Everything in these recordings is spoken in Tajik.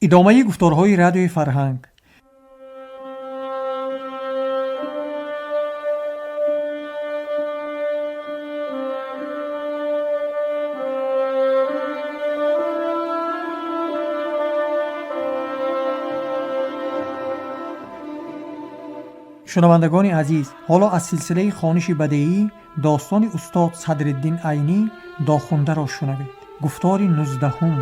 Идомаи гуфторҳои Радиои Фарҳанг. Шунавандагони азиз, ҳоло аз силсилаи хониши бадеӣ достони устод Садриддин Айнӣ Дохундаро шунавед. Гуфтори 19-ум.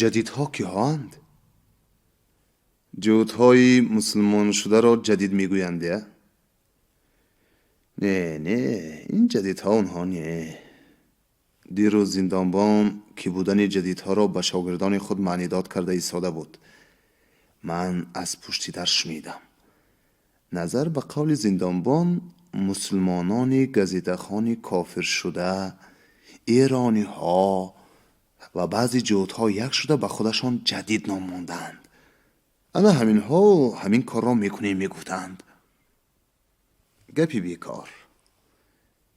Ҷадидҳо киҳоанд? Ҷуҳудҳои мусулмоншударо ҷадид мегӯянд, я? Не, не, ин ҷадидҳо онҳо не. Дирӯз зиндонбон, ки будани ҷадидҳоро ба шогирдони худ маънидод карда истода буд, ман аз пушти дар шунидам. Назар ба қавли зиндонбон, мусулмонони газетахони кофиршуда, эрониҳо ва баъзе ҷуҳудҳо як шуда ба худашон ҷадид ном мондаанд. Ана ҳаминҳо ҳамин корро мекунем мегуфтанд. Гапи бекор.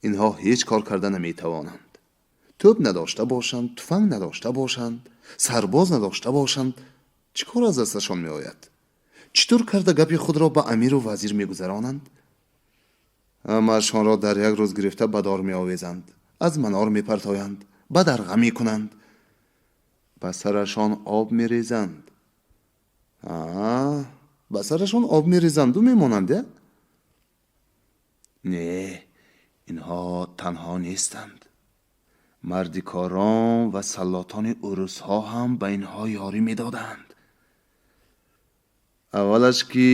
Инҳо ҳеҷ кор карда наметавонанд. Тӯб надошта бошанд, туфанг надошта бошанд, сарбоз надошта бошанд, чӣ кор аз дасташон меояд? Чӣ тур карда гапи худро ба амиру вазир мегузаронанд? Ҳамаашонро дар як рӯз гирифта ба дор меовезанд, аз манор мепартоянд, ба дарға мекунанд, ба сарашон об мерезанд. Ба сарашон об мерезанду мемонанд, я? Не, инҳо танҳо нестанд. Мардикорон ва саллотони урусҳо ҳам ба инҳо ёрӣ медоданд. Аввалаш ки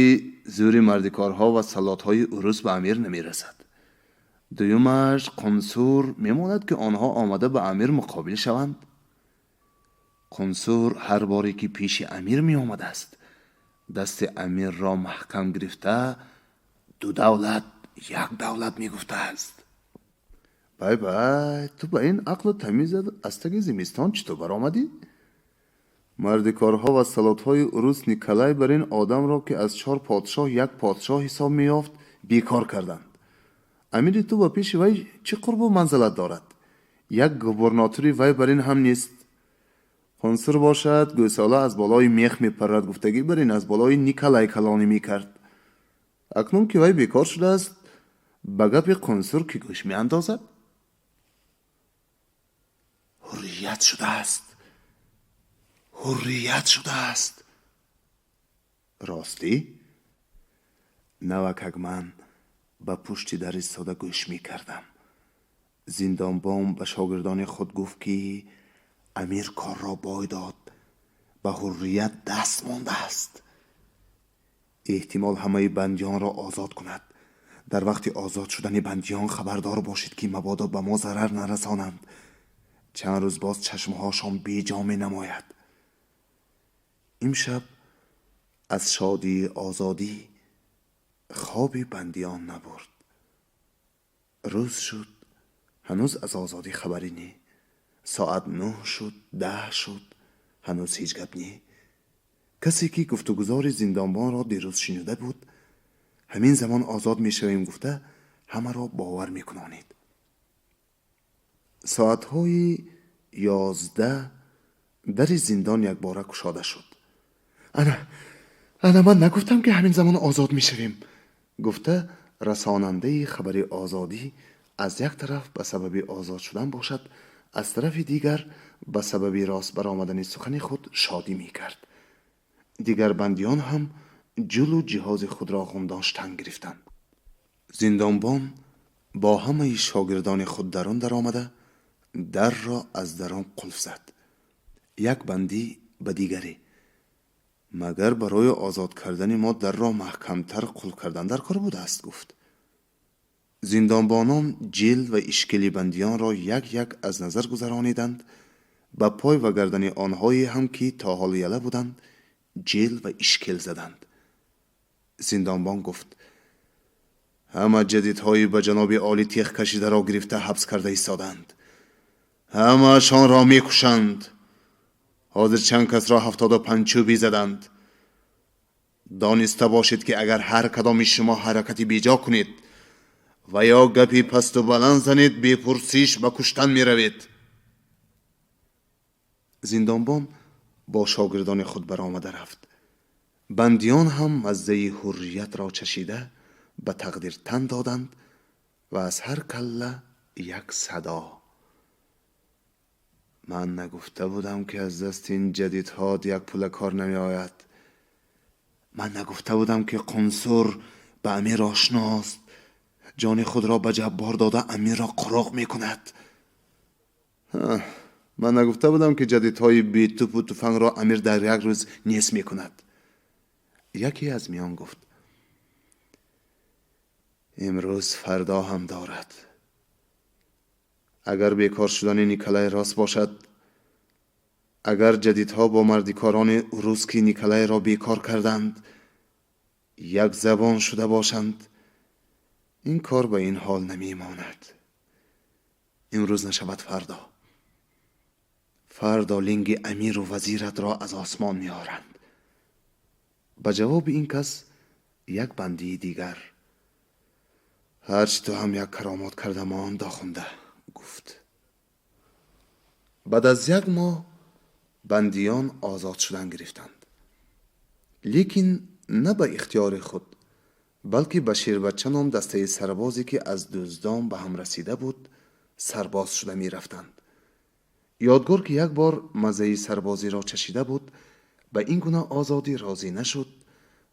зӯри мардикорҳо ва саллотҳои урус ба амир намерасад. Дуюмаш, қунсур мемонад, ки онҳо омада ба амир муқобил шаванд. Қунсур ҳар боре ки пеши амир меомадааст, дасти амирро маҳкам гирифта, ду давлат як давлат мегуфтааст. Бай бай, ту ба ин ақлу тамизат аз таги зимистон чӣ ту баромадӣ? Мардикорҳо ва саллотҳои урус Николай бар ин одамро, ки аз чор подшоҳ як подшоҳ ҳисоб меёфт, бекор карданд. Амири ту ба пеши вай чӣ қурбу манзилат дорад? Як губернатори вай бар ин ҳам нест. Қунсур бошад, гӯсола аз болои мех мепаррад гуфтагӣ бар ин аз болои Николай калонӣ мекард. Акнун ки вай бекор шудааст, ба гапи қунсур ки гӯш меандозад? Ҳуррият шудааст, ҳуррият шудааст. Ростӣ, навакак ман ба пушти дар истода гӯш мекардам. Зиндонбон ба шогирдони худ гуфт, ки амир корро бой дод, ба ҳуррият даст мондааст. Эҳтимол ҳамаи бандиёнро озод кунад. Дар вақти озод шудани бандиён хабардор бошед, ки мабодо ба мо зарар нарасонанд. Чанд рӯз боз чашмҳошон беҷо менамояд. Имшаб аз шодии озодӣ хоби бандиён набурд. Рӯз шуд, ҳанӯз аз озодӣ хабаре не. Соат 9 шуд, 10 шуд, ҳанӯз ҳеҷ гап не. Касе ки гуфтугузори зиндонбонро дирӯз шунида буд, ҳамин замон озод мешавем гуфта, ҳамаро бовар мекунонид. Соатҳои 11 дари зиндон якбора кушода шуд. Ана, ана, ман нагуфтам, ки ҳамин замон озод мешавем, гуфта расонандаи хабари озодӣ аз як тараф ба сабаби озод шудан бошад, аз тарафи дигар ба сабаби рост баромадани сухани худ шодӣ мекард. Дигар бандиён ҳам ҷулу ҷиҳози худро ғундоштан гирифтанд. Зиндонбон бо ҳамаи шогирдони худ дарун даромада, дарро аз дарун қулф зад. Як бандӣ ба дигаре: магар барои озод кардани мо дарро маҳкамтар қулф кардан дар кор будааст? гуфт. Зиндонбонон ҷилд ва ишкели бандиёнро як як аз назар гузарониданд. Ба пой ва гардани онҳое ҳам, ки то ҳол яла буданд, ҷилд ва ишкел заданд. Зиндонбон гуфт: ҳама ҷадидҳои ба ҷаноби олӣ теғ кашидаро гирифта ҳабс карда истоданд. Ҳамаашонро мекушанд. Ҳозир чанд касро 75 чӯбӣ заданд. Дониста бошед, ки агар ҳар кадоми шумо ҳаракати беҷо кунед ва ё гапи пасту баланд занед, бепурсиш ба куштан меравед. Зиндонбон бо шогирдони худ баромада рафт. Бандиён ҳам маззаи ҳурриятро чашида ба тақдир тан доданд ва аз ҳар калла як садо: ман нагуфта будам, ки аз дасти ин ҷадидҳо як пула кор намеояд. Ман нагуфта будам, ки қунсур ба амир ошност, ҷони худро ба ҷаббор дода амирро қуруқ мекунад. Ман нагуфта будам, ки ҷадидҳои бетупу туфангро амир дар як рӯз нест мекунад. Яке аз миён гуфт: имрӯз фардо ҳам дорад. Агар бекор шудани Николай рост бошад, агар ҷадидҳо бо мардикорони рус, ки Николайро бекор карданд, як забон шуда бошанд, ин кор ба ин ҳол намемонад. Имрӯз нашавад, фардо. Фардо линги амиру вазиратро аз осмон меоранд. Ба ҷавоби ин кас як бандии дигар: ҳарчи ту ҳам як каромот карда мон, дохунда, гуфт. Баъд аз як моҳ бандиён озод шудан гирифтанд, лекин на ба ихтиёри худ, балки ба Шербачча ном дастаи сарбозе, ки аз дуздон ба ҳам расида буд, сарбоз шуда мерафтанд. Ёдгор, ки як бор маззаи сарбозиро чашида буд, ба ин гуна озодӣ розӣ нашуд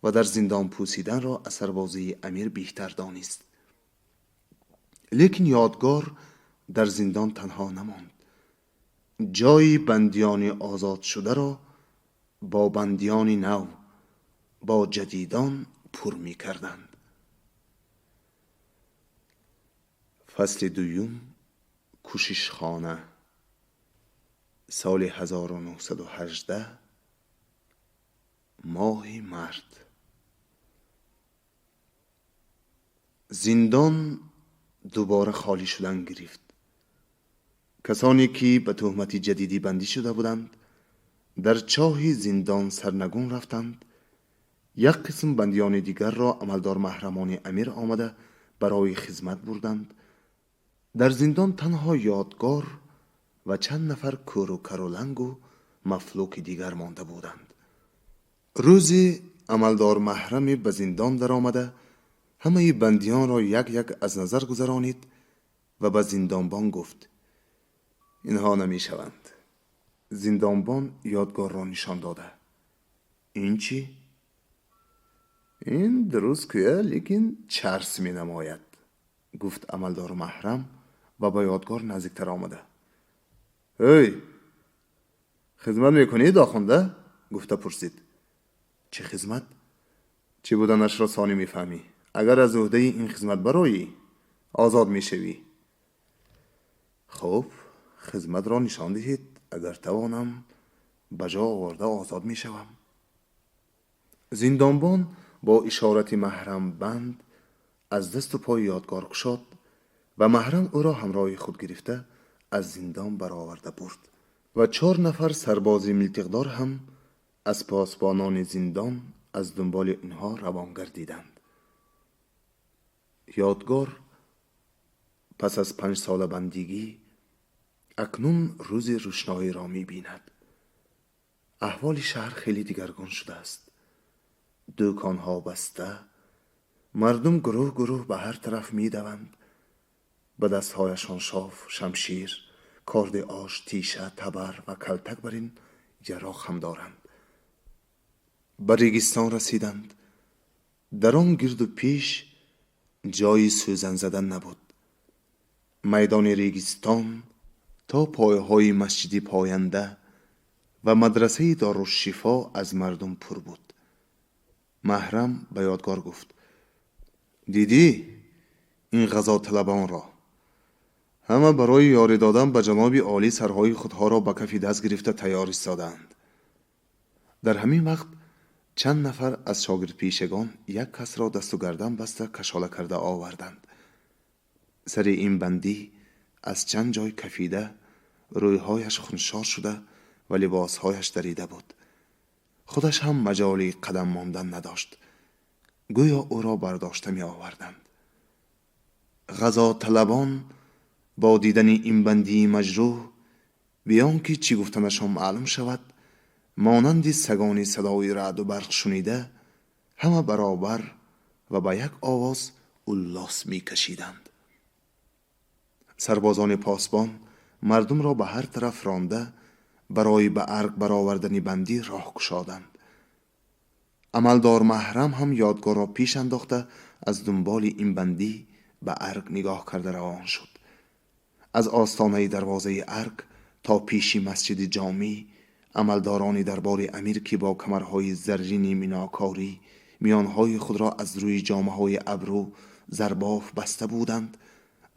ва дар зиндон пӯсиданро аз сарбозии амир беҳтар донист. Лекин Ёдгор дар зиндон танҳо намонд. Ҷои бандиёни озодшударо бо бандиёни нав, бо ҷадидон пур мекарданд. Фасли дуюм. Кӯшишхона. Соли 1918, моҳи март. Зиндон дубора холӣ шудан гирифт. Касоне ки ба туҳмати ҷадидӣ бандӣ шуда буданд, дар чоҳи зиндон сарнагун рафтанд. Як қисм бандиёни дигарро амалдор маҳрамони амир омада барои хизмат бурданд. Дар зиндон танҳо Ёдгор ва чанд нафар кӯру карулангу мафлуки дигар монда буданд. Рӯзе амалдор маҳраме ба зиндон даромада ҳамаи бандиёнро як як аз назар гузаронид ва ба зиндонбон гуфт: инҳо намешаванд. Зиндонбон Ёдгорро нишон дода: ин чӣ? Ин дуруст кӯя, лекин чарс менамояд, гуфт амалдор маҳрам ва ба Ёдгор наздиктар омада: ҳей, хизмат мекунӣ, дохунда? Гуфта пурсид. Чӣ хизмат? Чӣ буданашро сонӣ мефаҳмӣ. Агар аз ӯҳдаи ин хизмат бароӣ, озод мешавӣ. Хуб, хизматро нишон диҳед, агар тавонам ба ҷо оварда озод мешавам. Зиндонбон бо ишорати маҳрам банд аз дасту пои Ёдгор кушод ва маҳрам ӯро ҳамроҳи худ гирифта аз зиндон бароварда бурд ва чор нафар сарбози милтиқдор ҳам аз посбонони зиндон аз дунболи онҳо равон гардиданд. Ёдгор пас аз 5 сола бандигӣ акнун рӯзи рӯшноиро мебинад. Аҳволи шаҳр хеле дигаргун шудааст. Дӯконҳо баста, мардум гурӯҳ гурӯҳ ба ҳар тараф медаванд. Ба дастҳояшон шоф, шамшер, корди ош, тиша, табар ва калтак бар ин яроқ ҳам доранд. Ба регистон расиданд. Дар он гирду пеш ҷои сӯзан задан набуд. Майдони регистон то пойҳои масҷиди поянда ва мадрасаи Дорушшифо аз мардум пур буд. Маҳрам ба Ёдгор гуфт: дидӣ ин ғазоталабонро? Ҳама барои ёрӣ додан ба ҷаноби олӣ сарҳои худҳоро ба кафи даст гирифта тайёр истодаанд. Дар ҳамин вақт чанд нафар аз шогирдпешагон як касро дасту гардан баста кашола карда оварданд. Сари ин бандӣ аз чанд ҷой кафида, рӯйҳояш хуншор шуда ва либосҳояш дарида буд. Худаш ҳам маҷоли қадам мондан надошт, гӯё ӯро бардошта меоварданд. Ғазоталабон бо дидани ин бандии маҷрӯҳ, биён ки чӣ гуфтанашон маълум шавад, монанди сагони садои раъду барқ шунида, ҳама баробар ва ба як овоз уллос мекашиданд. Сарбозони посбон мардумро ба ҳар тараф ронда, барои ба арг баровардани бандӣ роҳ кушоданд. Амалдор Маҳрам ҳам Ёдгорро пеш андохта, аз дунболи ин бандӣ ба арг нигоҳ карда равон шуд. Аз остонаи дарвозаи арг то пеши масҷиди ҷомӣ амалдорони дарбори амир, ки бо камарҳои заррини минокорӣ миёнҳои худро аз рӯи ҷомаҳои абрӯ зарбоф баста буданд,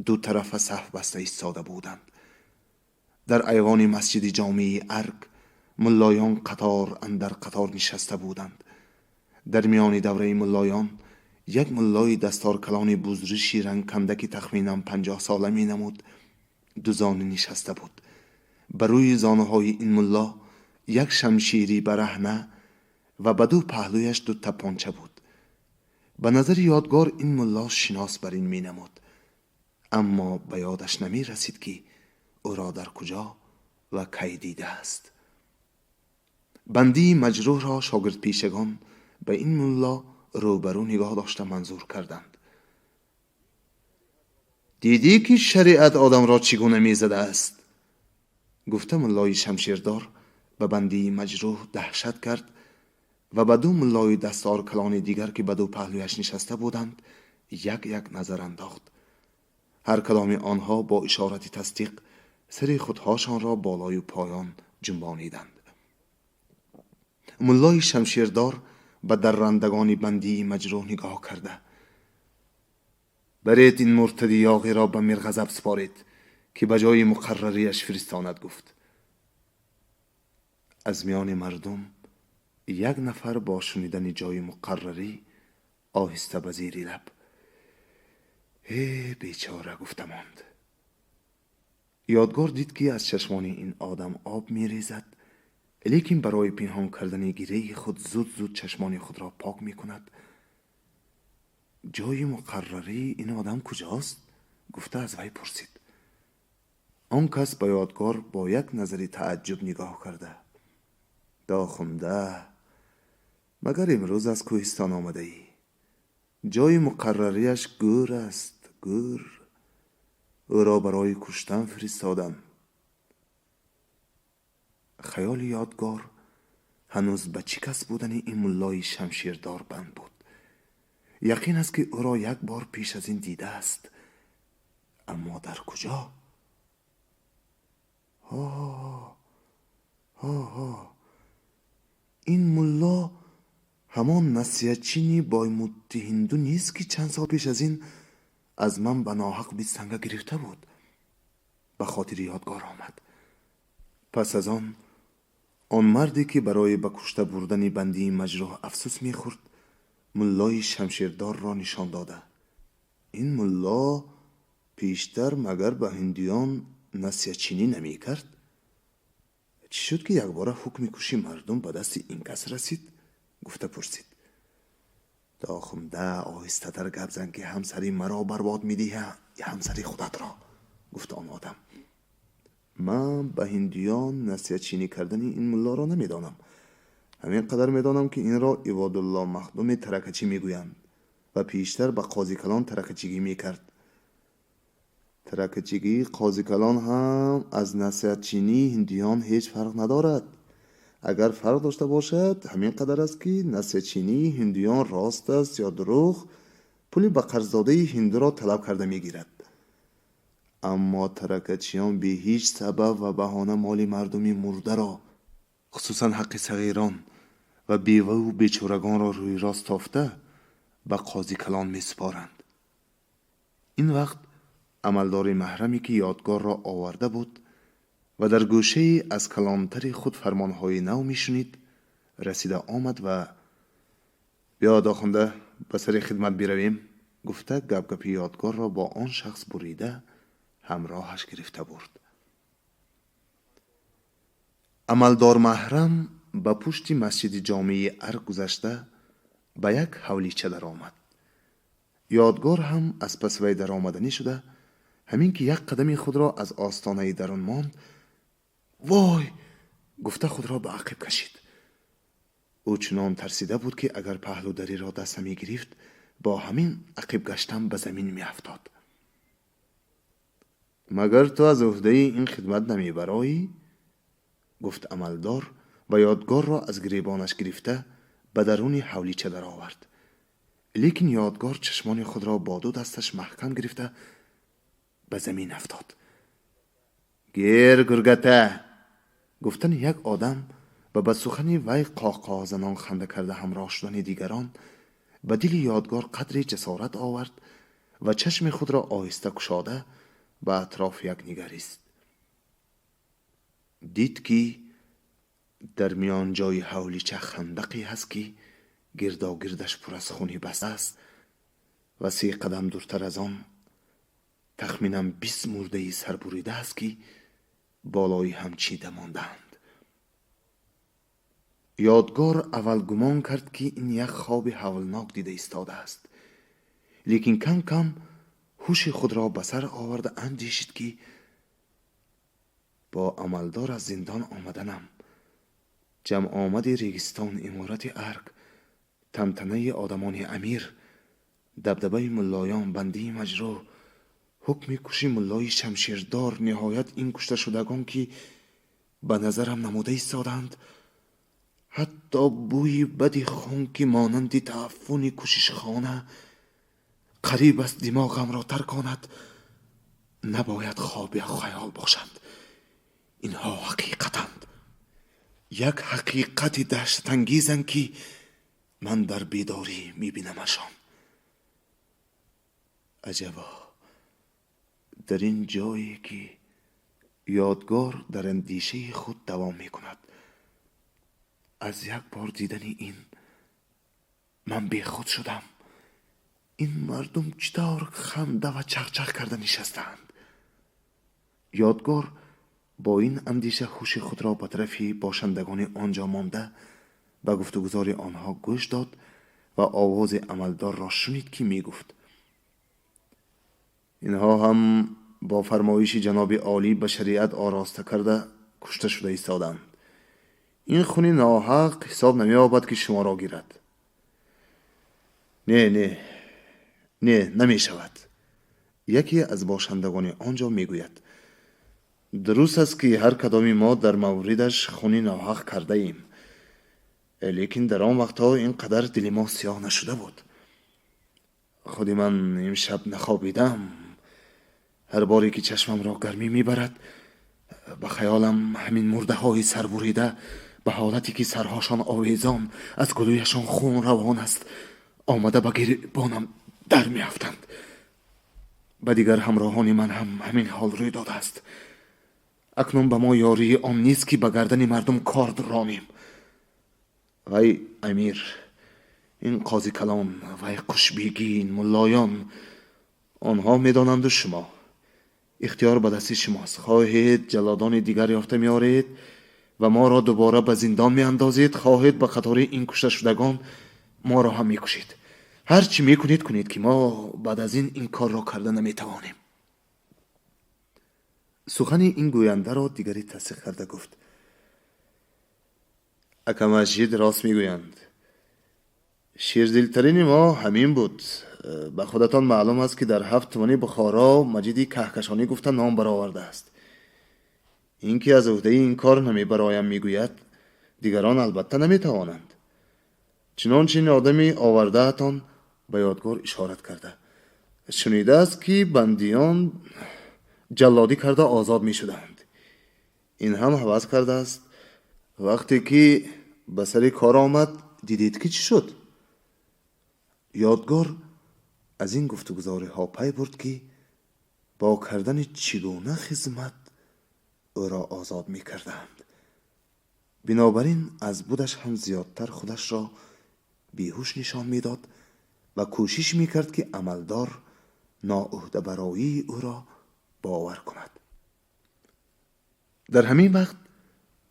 ду тарафа саф баста истода буданд. Дар айвони масҷиди ҷомии арг муллоён қатор андар қатор нишаста буданд. Дар миёни давраи муллоён як муллои дасторкалони бузриши рангканда, ки тахминан 50 сола менамуд, дузону нишаста буд. Ба рӯи зонуҳои ин мулло як шамшири бараҳна ва ба ду паҳлӯяш ду тапонча буд. Ба назари Ёдгор ин мулло шинос бар ин менамуд, аммо ба ёдаш намерасид, ки ӯро дар куҷо ва кай дидааст. Бандии маҷрӯҳро шогирдпешагон ба ин мулло рӯбарӯ нигоҳ дошта манзур карданд. Дидӣ, ки шариат одамро чӣ гуна мезадааст? Гуфта муллои шамшердор ба бандии маҷрӯҳ даҳшат кард ва ба ду муллои дасторкалони дигар, ки ба ду паҳлӯяш нишаста буданд, як як назар андохт. Ҳар кадоми онҳо бо ишорати тасдиқ сари худҳошонро болою поён ҷунбониданд. Муллои шамшердор ба даррандагони бандии маҷрӯҳ нигоҳ карда: «Баред, ин муртади ёғиро ба Мирғазаб супоред, ки ба ҷои муқаррариаш фиристонад», гуфт. Аз миёни мардум як нафар бо шунидани ҷои муқаррарӣ оҳиста ба зери лаб: «Э, бечора», гуфта монд. Ёдгор дид, ки аз чашмони ин одам об мерезад, лекин барои пинҳон кардани гиряи худ зуд зуд чашмони худро пок мекунад. «Ҷои муқаррарии ин одам куҷост?» гуфта аз вай пурсид. Он кас ба Ёдгор бо як назари тааҷҷуб нигоҳ карда: «Дохунда, магар имрӯз аз кӯҳистон омадаӣ? Ҷои муқаррариаш гӯр аст, гӯр. Ӯро барои куштан фиристодам». Хаёли Ёдгор ҳанӯз ба чӣ кас будани ин муллои шамшердор банд буд. Яқин аст, ки ӯро як бор пеш аз ин дидааст, аммо дар куҷо? Ҳо, ин мулло ҳамон насиҳатчини боймудди ҳинду нест, ки чанд сол пеш аз ин аз ман ба ноҳақ 20 танга гирифта буд? Ба хотири Ёдгор омад. Пас аз он он марде, ки барои ба кушта бурдани бандии маҷрӯҳ афсӯс мехӯрд, муллои шамшердорро нишон дода: «Ин мулло пештар магар ба ҳиндиён насиҳатчинӣ намекард? Чӣ шуд, ки якбора ҳукми куши мардум ба дасти ин кас расид?» гуфта пурсид. «Дохунда, оҳистатар гап зан, ки ҳам сари маро барбод медиҳӣ, ҳам сари худатро», гуфт он одам. «Ман ба ҳиндиён насиҳатчинӣ кардани ин муллоро намедонам. Ҳамин қадар медонам, ки инро Ибодулло Махдуми таракачӣ мегӯянд ва пештар ба қозикалон таракачигӣ мекард. Таракачигии қозикалон ҳам аз насиҳатчинии ҳиндиён ҳеҷ фарқ надорад. Агар фарқ дошта бошад, ҳамин қадар аст, ки насиҳатчинии ҳиндиён рост аст ё дурӯғ, пули ба қарздодаи ҳиндуро талаб карда мегирад. Аммо таракачиён бе ҳеҷ сабаб ва баҳона моли мардуми мурдаро, хусусан ҳаққи сағирон ва беваву бечорагонро рӯи рост тофта ба қозикалон месупоранд». Ин вақт амалдори маҳраме, ки Ёдгорро оварда буд ва дар гӯшае аз калонтари худ фармонҳои нав мешунид, расида омад ва: «Биё, дохунда, ба сари хидмат биравем», гуфта гапгапи Ёдгорро бо он шахс бурида ҳамроҳаш гирифта бурд. Амалдор Маҳрам ба пушти масҷиди ҷомеи Арг гузашта, ба як ҳавлича даромад. Ёдгор ҳам аз паси вай даромаданӣ шуда, ҳамин ки як қадами худро аз остонаи дарун монд, вой гуфта худро ба ақиб кашид. Ӯ чунон тарсида буд, ки агар паҳлӯдариро даст намегирифт, бо ҳамин ақиб гаштан ба замин меафтод. Магар ту аз уҳдаи ин хидмат намебароӣ? Гуфт амалдор ва Ёдгорро аз гиребонаш гирифта, ба даруни ҳавлича даровард. Лекин Ёдгор чашмони худро бо ду дасташ маҳкам гирифта, ба замин афтод. Гир, гургата! Гуфтани як одам ва ба сухани вай қоҳқоҳзанон ханда карда ҳамроҳ шудани дигарон ба дили Ёдгор қадре ҷасорат овард ва чашми худро оҳиста кушода, ба атроф як нигарист. Дид, ки дар миёнҷои ҳавлича хандақе ҳаст, ки гирдогирдаш пур аз хуни баста аст ва 30 қадам дуртар аз он тахминан 20 мурдаи сарбурида аст, ки болои ҳам чида мондаанд. Ёдгор аввал гумон кард, ки ин як хоби ҳавлнок дида истодааст, лекин кам кам ҳуши худро ба сар оварда, андешид, ки бо амалдор аз зиндон омаданам, ҷамъомади Регистон, иморати Арг, тантанаи одамони амир, дабдабаи муллоён, бандии маҷрӯҳ, ҳукми куши муллои шамшердор, ниҳоят ин кушташудагон, ки ба назарам намуда истоданд, ҳатто бӯи бади хун, ки монанди тааффуни кушишхона қариб аст димоғамро тарконад, набояд хоб ё хаёл бошанд. Инҳо ҳақиқатанд, як ҳақиқати даҳшатангезанд, ки ман дар бедорӣ мебинамашон. Аҷабо, дар ин ҷое ки Ёдгор дар андешаи худ давом мекунад, аз як бор дидани ин ман бехуд шудам. Ин мардум чӣ тавр ханда ва чахчах карда нишастаанд? Ёдгор бо ин андеша ҳуши худро ба тарафи бошандагони он ҷо монда, ба гуфтугузори онҳо гӯш дод ва овози амалдорро шунид, ки мегуфт: инҳо ҳам бо фармоиши ҷаноби олӣ ба шариат ороста карда кушта шуда истоданд. Ин хуни ноҳақ ҳисоб намеёбад, ки шуморо гирад. Не, не, не, намешавад. Яке аз бошандагони он ҷо мегӯяд: дуруст аст, ки ҳар кадоми мо дар мавридаш хуни ноҳақ кардаем, лекин дар он вақтҳо ин қадар дили мо сиёҳ нашуда буд. Худи ман имшаб нахобидам. Ҳар боре ки чашмамро гармӣ мебарад, ба хаёлам ҳамин мурдаҳои сарбурида ба ҳолате ки сарҳошон овезон, аз гулӯяшон хун равон аст, омада ба гиребонам дар меафтанд. Ба дигар ҳамроҳони ман ҳам ҳамин ҳол рӯй додааст. Акнун ба мо ёрии он нест, ки ба гардани мардум корд ронем. Вай амир, ин қози калон, вай қушбегӣ, ин муллоён, онҳо медонанду шумо. Ихтиёр ба дасти шумост. Хоҳед, ҷаллодони дигар ёфта меоред ва моро дубора ба зиндон меандозед, хоҳед, ба қатори ин кушташудагон моро ҳам мекушед. Ҳар чӣ мекунед, кунед, ки мо баъд аз ин ин корро карда наметавонем. Сухани ин гӯяндаро дигаре тасдиқ карда гуфт: ака Маҷид рост мегӯянд. Ширдилтарини мо ҳамин буд. Ба худатон маълум аст, ки дар ҳафт тумани Бухоро Маҷиди Каҳкашонӣ гуфта ном баровардааст. Ин ки аз уҳдаи ин кор намебароям мегӯяд, дигарон албатта наметавонанд. Чунончи ин одами овардаатон, ба Ёдгор ишорат карда, шунидааст, ки бандиён ҷаллодӣ карда озод мешуданд, ин ҳам ҳавас кардааст. Вақте ки ба сари кор омад, дидед, ки чӣ шуд. Ёдгор аз ин гуфтугузориҳо пай бурд, ки бо кардани чӣ гуна хизмат ӯро озод мекарданд. Бинобар ин аз будаш ҳам зиёдтар худашро беҳуш нишон медод ва кӯшиш мекард, ки амалдор ноуҳдабароии ӯро бовар кунад. Дар ҳамин вақт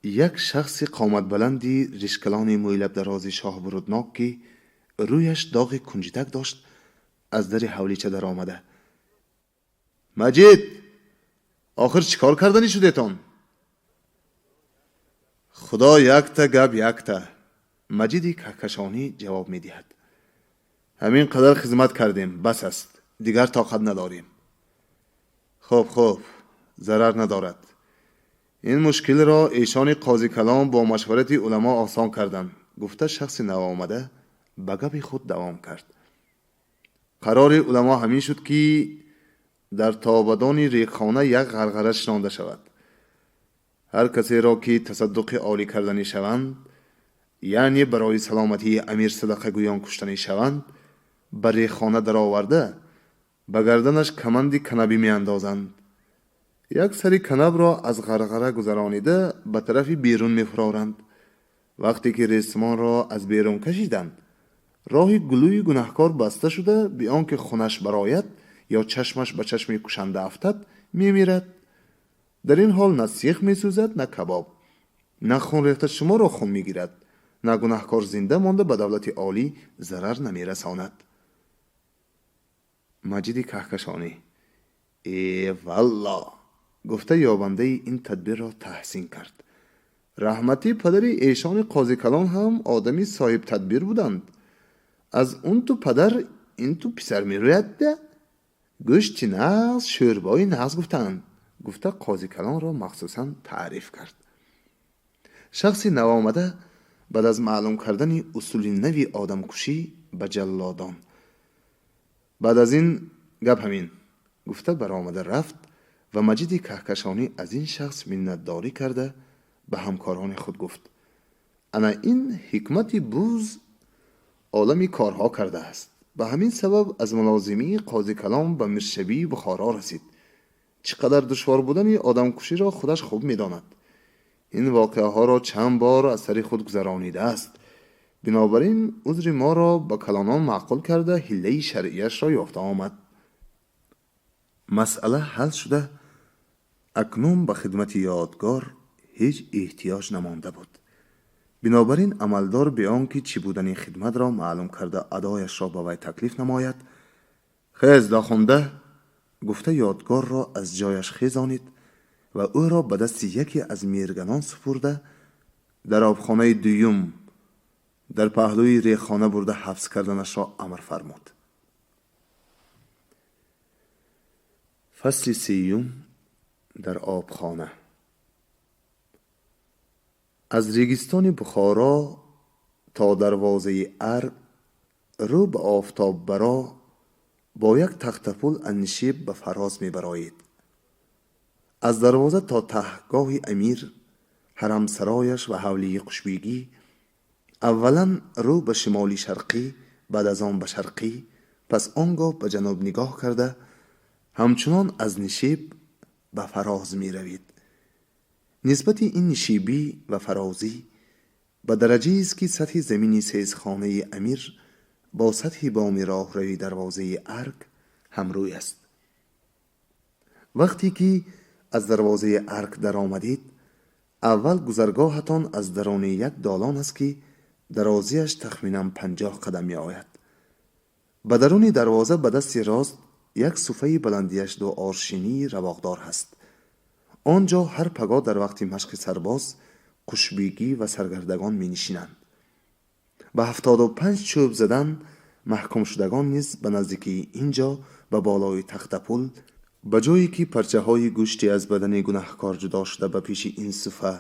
Як шахси қоматбаланди ришкалони мӯйлабдарози шоҳбуруднок, ки рӯяш доғи кунҷитак дошт, аз дари ҳавлича даромада: «Маҷид, охир чӣ кор карданӣ шудетон?» «Худо якта, гап якта», Маҷиди Каҳкашонӣ ҷавоб медиҳад. «Ҳамин қадар хизмат кардем, бас аст, дигар тоқат надорем». «Хуб, хуб, зарар надорад. Ин мушкилро эшони қозикалон бо машварати уламо осон карданд», гуфта, шахси навомада ба гапи худ давом кард. «Қарори уламо ҳамин шуд, ки дар тобадони реқхона як ғарғара шинонда шавад. Ҳар касеро, ки тасаддуқи олӣ карданӣ шаванд, яъне барои саломатии амир садақагӯён куштанӣ шаванд, ба реқхона дароварда, ба гарданаш каманди канабӣ меандозанд. Як сари канабро аз ғарғара гузаронида, ба тарафи берун мефуроранд. Вақте ки ресмонро аз берун кашиданд, роҳи гулӯи гунаҳкор баста шуда, беон ки хунаш барояд ё чашмаш ба чашми кушанда афтад, мемирад. Дар ин ҳол на сех месӯзад, на кабоб, на хун рехта шуморо хун мегирад, на гунаҳкор зинда монда ба давлати олӣ зарар намерасонад». Маҷиди Каҳкашонӣ: «Э валло», гуфта, ёбандаи ин тадбирро таҳсин кард. «Раҳматӣ падари эшони қозикалон ҳам одами соҳибтадбир буданд. Аз он ту падар, ин ту писар мерӯяд-да. Гӯшти нағз, шӯрбои нағз гуфтаанд», гуфта, қозикалонро махсусан таъриф кард. Шахси навомада баъд аз маълум кардани усули нави одамкушӣ ба ҷаллодон: «Баъд аз ин гап ҳамин», гуфта, баромада рафт ва Маҷиди Каҳкашонӣ аз ин шахс миннатдорӣ карда, ба ҳамкорони худ гуфт: «Ана ин ҳикмати буз олами корҳо кардааст. Ба ҳамин сабаб аз мулозимии қозикалон ба миршабии Бухоро расид. Чӣ қадар душвор будани одамкуширо худаш хуб медонад. Ин воқеаҳоро чанд бор аз сари худ гузаронидааст. Бинобар ин узри моро ба калонон маъқул карда, ҳиллаи шаръияшро ёфта омад». Масъала ҳал шуда, акнун ба хидмати ёдгор ҳеҷ эҳтиёҷ намонда буд. Бинобар ин амалдор бе он ки чӣ будани хидматро маълум карда, адояшро ба вай таклиф намояд, «Хез, дохунда», гуфта, ёдгорро аз ҷояш хезонид ва ӯро ба дасти яке аз мирганон супурда, дар обхонаи дуюм дар паҳлӯи реқхона бурда ҳабс карданашро амр фармуд. Фасли сеюм. Дар обхона. Аз регистони Бухоро то дарвозаи Арг рӯ ба офтоббаро бо як тахтапул аз нишеб ба фароз мебароед. Аз дарвоза то таҳгоҳи амир, ҳарамсарояш ва ҳавлии қушбегӣ аввалан рӯ ба шимоли шарқӣ, баъд аз он ба шарқӣ, пас он гоҳ ба ҷануб нигоҳ карда, ҳамчунон аз нишеб ба фароз меравед. Нисбати ин нишебӣ ва фарозӣ ба дараҷаест, ки сатҳи замини сеизхонаи амир бо сатҳи боми роҳрави дарвозаи Арг ҳамрӯй аст. Вақте ки аз дарвозаи Арг даромадед, аввал гузаргоҳатон аз даруни як долон аст, ки дарозиаш тахминан 50 қадам меояд. Ба даруни дарвоза ба дасти рост як суфаи баландиаш ду аршинии равоқдор ҳаст. Он ҷо ҳар пагоҳ дар вақти машқи сарбоз қушбегӣ ва саргардагон менишинанд. Ба 75 чӯб задан маҳкумшудагон низ ба наздикии ин ҷо ба болои тахтапул, ба ҷое ки парчаҳои гӯшти аз бадани гунаҳкор ҷудо шуда, ба пеши ин суфа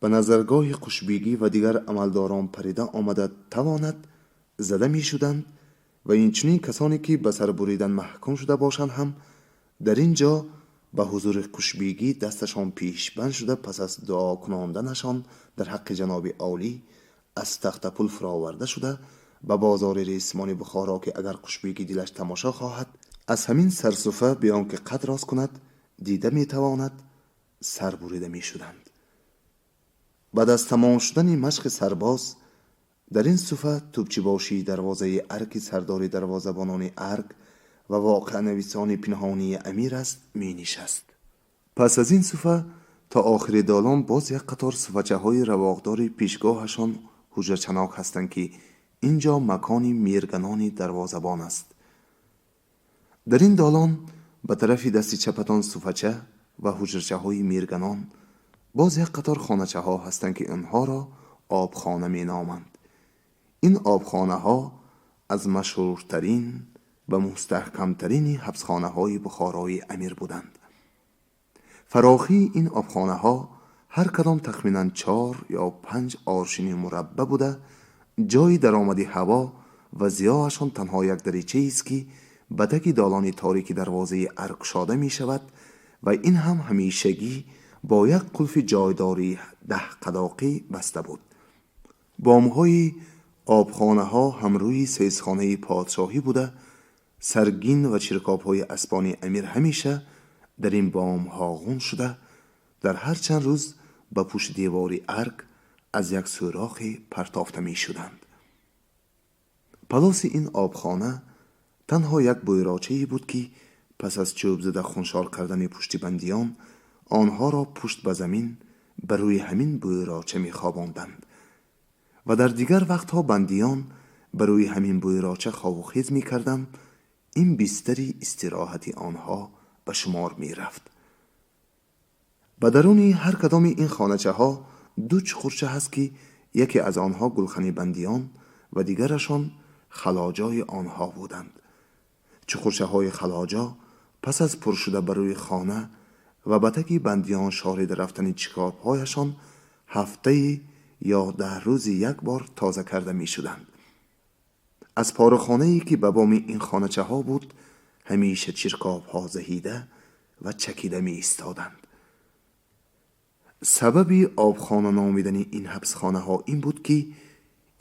ба назаргоҳи қушбегӣ ва дигар амалдорон парида омада тавонад, зада мешуданд ва инчунин касоне ки ба сар буридан маҳкум шуда бошанд ҳам дар ин ҷо ба ҳузури қушбегӣ дасташон пешбанд шуда, пас аз дуо кунонданашон дар ҳаққи ҷаноби олӣ аз тахтапул фуроварда шуда, ба бозори ресмони Бухоро, ки агар қушбегӣ дилаш тамошо хоҳад, аз ҳамин сарсуфа бе он ки қад рост кунад дида метавонад, сар бурида мешуданд. Баъд аз тамом шудани машқи сарбоз дар ин суфа тӯбчибошии дарвозаи Арги сардори дарвозабонони Арг ва воқеанависони пинҳонии амир аст, менишаст. Пас аз ин суфа То охири долон боз як қатор суфачаҳои равоқдори пешгоҳашон ҳуҷрачанок ҳастанд, ки ин ҷо макони мирганони дарвозабон аст. Дар ин долон ба тарафи дасти чапатон суфача ва ҳуҷрачаҳои мирганон, боз як қатор хоначаҳо ҳастанд, ки онҳоро обхона меноманд. Ин обхонаҳо аз машҳуртарин ва мустаҳкамтарини ҳабсхонаҳои Бухорои амир буданд. Фарохии ин обхонаҳо ҳар кадом тахминан 4 ё 5 аршини мураббаъ буда, ҷойи даромади ҳаво ва зиёашон танҳо як даричаест, ки ба таги долони торики дарвозаи арк кушода мешавад ва ин ҳам ҳамешагӣ бо як қулфи ҷойдори 10 қадоқӣ баста буд. Бомҳои обхонаҳо ҳамрӯи саисхонаи подшоҳӣ буда, саргин ва чиркобҳои аспони амир ҳамеша дар ин бомҳо ғун шуда, дар ҳар чанд рӯз ба пушти девори арк аз як сӯрохе партофта мешуданд. Палоси ин обхона танҳо як бӯйрочае буд, ки пас аз чӯб зада хуншор кардани пушти бандиён, онҳоро пушт ба замин ба рӯи ҳамин бӯйроча мехобонданд ва дар дигар вақтҳо бандиён ба рӯи ҳамин бӯйроча хобу хез мекарданд. Ин бистари истироҳати онҳо ба шумор мерафт. Ба даруни ҳар кадоми ин хоначаҳо ду чуқурча ҳаст, ки яке аз онҳо гулхани бандиён ва дигарашон халоҷои онҳо буданд. Чуқурчаҳои халоҷо пас аз пур шуда ба рӯи хона ва ба таги бандиён шорида рафтани чикобҳояшон ҳафтаи ё 10 рӯзи як бор тоза карда мешуданд. Аз порухонае, ки ба боми ин хоначаҳо буд, ҳамеша чиркобҳо заҳида ва чакида меистоданд. Сабаби обхона номидани ин ҳабсхонаҳо ин буд, ки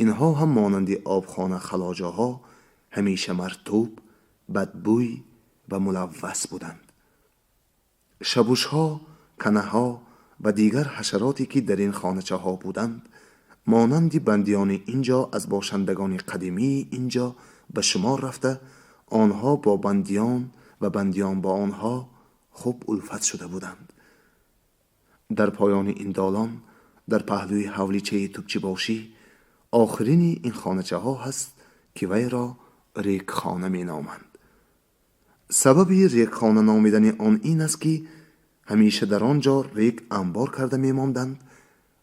инҳо ҳам монанди обхона халоҷоҳо ҳамеша мартуб, бадбӯй ва мулаввас буданд. Шабушҳо, канаҳо ва дигар ҳашароте, ки дар ин хоначаҳо буданд, монанди бандиёни ин ҷо аз бошандагони қадимии ин ҷо ба шумор рафта, онҳо бо бандиён ва бандиён бо онҳо хуб улфат шуда буданд. Дар поёни ин долон, дар паҳлӯи ҳавличаи тӯбчибошӣ, охирини ин хоначаҳо ҳаст, ки вайро рекхона меноманд. Сабаби рекхона номидани он ин аст, ки ҳамеша дар он ҷо рек анбор карда мемонданд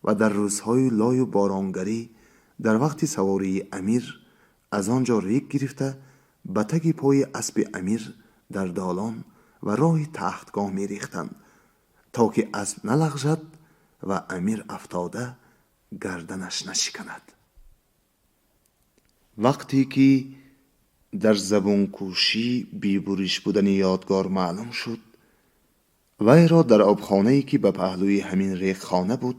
ва дар рӯзҳои лою боронгарӣ, дар вақти савории амир, аз он ҷо рек гирифта, ба таги пои аспи амир дар долон ва роҳи тахтгоҳ мерехтанд, то ки асп налағжад ва амир афтода гарданаш нашиканад. Вақте ки дар забункушӣ бебуриш будани Ёдгор маълум шуд, вайро дар обхонае, ки ба паҳлӯи ҳамин рекхона буд,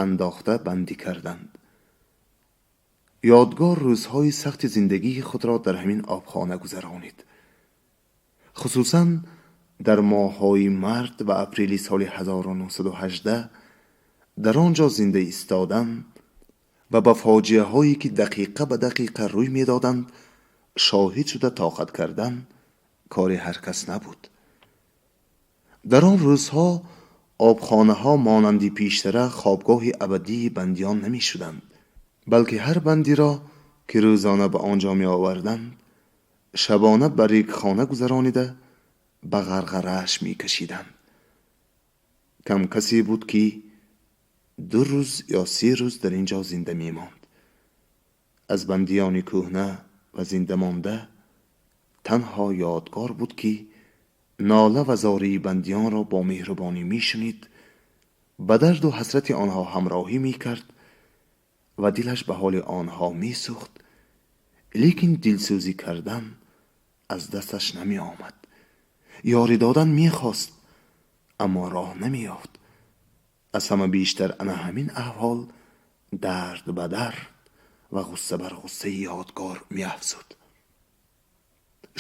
андохта бандӣ карданд. Ёдгор рӯзҳои сахти зиндагии худро дар ҳамин обхона гузаронид. Хусусан дар моҳҳои март ва апрели соли 1918 дар он ҷо зинда истодан ва ба фоҷиаҳое, ки дақиқа ба дақиқа рӯй медоданд, шоҳид шуда тоқат кардан кори ҳар кас набуд. Дар он рӯзҳо обхонаҳо монанди пештара хобгоҳи абадии бандиён намешуданд, балки ҳар бандиро, ки рӯзона ба он ҷо меоварданд, шабона ба рекхона гузаронида, ба ғарғарааш мекашиданд. Кам касе буд, ки 2 рӯз ё 3 рӯз дар ин ҷо зинда мемонд. Аз бандиёни кӯҳна ва зинда монда танҳо Ёдгор буд, ки нола ва зории бандиёнро бо меҳрубонӣ мешунид, ба дарду ҳасрати онҳо ҳамроҳӣ мекард ва дилаш ба ҳоли онҳо месӯхт, лекин дилсӯзӣ кардан аз дасташ намеомад. Ёрӣ додан мехост, аммо роҳ намеёфт. Аз ҳама бештар ана ҳамин аҳвол дард ба дард ва ғусса бар ғуссаи Ёдгор меафзуд.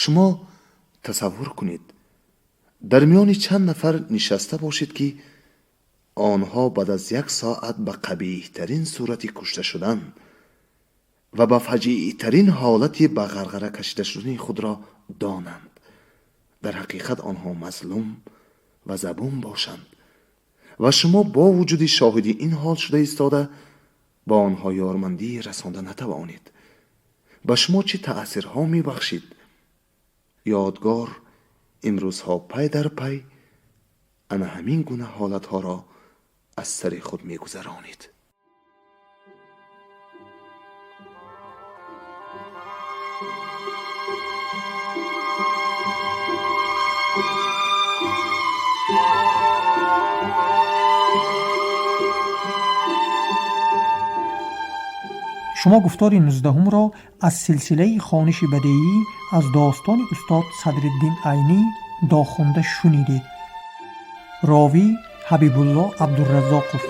Шумо тасаввур кунед, дар миёни чанд нафар нишаста бошед, ки онҳо баъд аз як соат ба қабеҳтарин сурати кушта шудан ва ба фаҷиътарин ҳолати ба ғарғара кашида шудани худро донанд. Дар ҳақиқат онҳо мазлум ва забун бошанд. Ва шумо бо вуҷуди шоҳиди ин ҳол шуда истода ба онҳо ёрмандӣ расонда натавонед, ба шумо чӣ таъсирҳо мебахшид? Ёдгор имрӯзҳо пай дар пай ана ҳамин гуна ҳолатҳоро аз сари худ мегузаронид. Шумо гуфтори 19-ро аз силсилаи хониши бадеӣ аз достони устод Садриддин Айнӣ Дохунда шунидед. Ровӣ Ҳабибулло Абдураззоқов.